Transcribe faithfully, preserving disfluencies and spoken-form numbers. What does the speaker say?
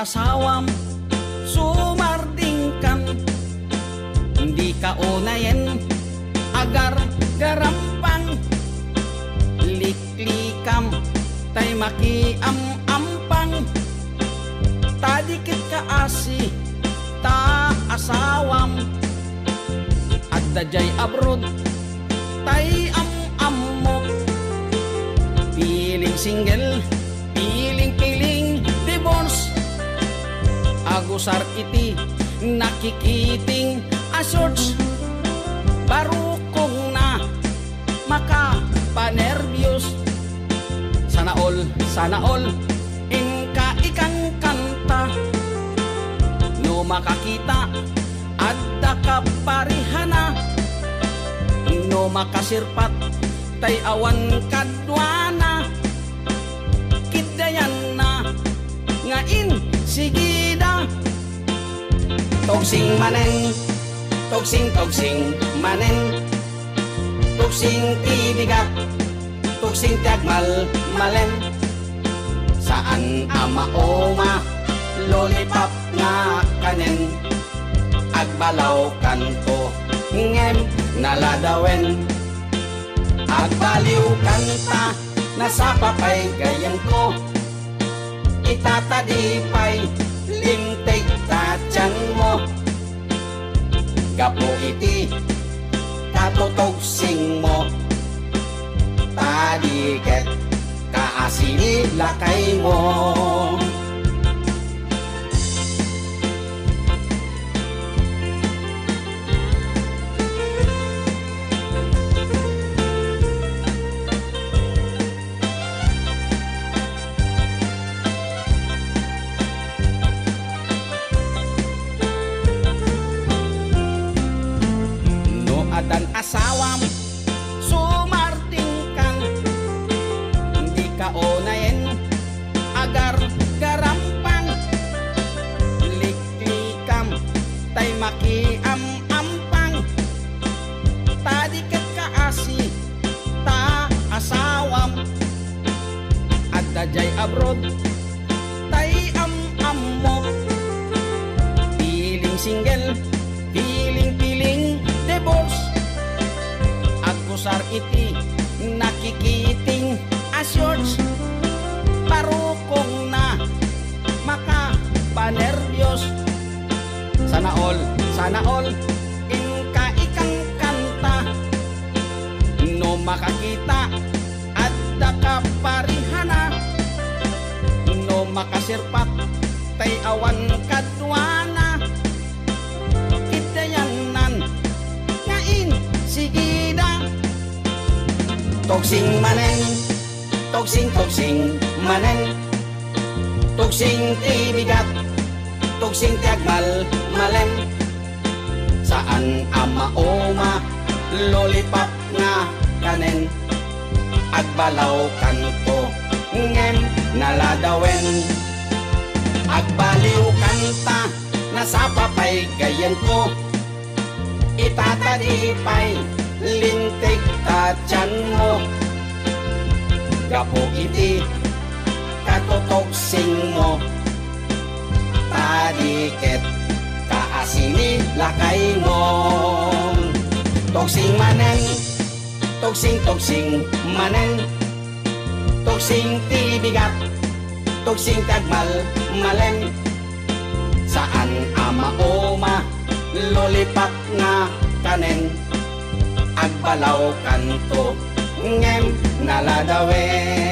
Asawam, sumardingkan, dika unayen agargarampang, liklikam tay makiam-ampang, ta di ket kaasi ta asawam, adda jay abroad tay am-ammok, piling single, piling-piling divorce. Agusar iti nakikiting a shorts. Barukongna makapanerbios. Sana all, sana all, inka ikankanta. No makakita, adda kaparihana. No makasirpat, tay awan kaduana. Kiddayanna nga insigida. Tugsing manen, tugsing, tugsing manen. Tugsing ti bigat, tugsing ti agmalmalen. Saan a mauma, lollipop nga kanen. Agbalawkanto, ngem naladawen. Agbaliwkanta, nasapa pay gayyemko. Itatadi pay, linteg ta tianmo. Gapu iti katutugsingmo, ta di ket kaasi ni lakaymo. No addan asawam, sumardingkan, dika unayen agargarampang, liklikam tay makiam-ampang, ta di ket kaasi ta asawam, adda jay abroad tay am-ammok. Piling single, piling-piling divorce. Agkusar iti nakikiting a shorts. Barukongna makapanerbios. Sana all, sana all, inka ikankanta. No makakita, adda kaparihana. No makasirpat, tay awan kaduana. Kiddayannan nga insigida. Tugsing manen, tugsing, tugsing manen. Tugsing ti bigat, tugsing ti agmalmalen. Saan a mauma, lollipop nga kanen. Agbalawkanto, ngem naladawen. Agbaliwkanta, nasapa pay gayyemko. Itatadi pay, linteg ta tianmo. Gapu iti katutugsingmo, ta di ket kaasi ni lakaymo. Tugsing manen, tugsing, tugsing manen. Tugsing ti bigat, tugsing ti agmalmalen. Saan a mauma, lollipop nga kanen. Agbalawkanto, ngem naladawen.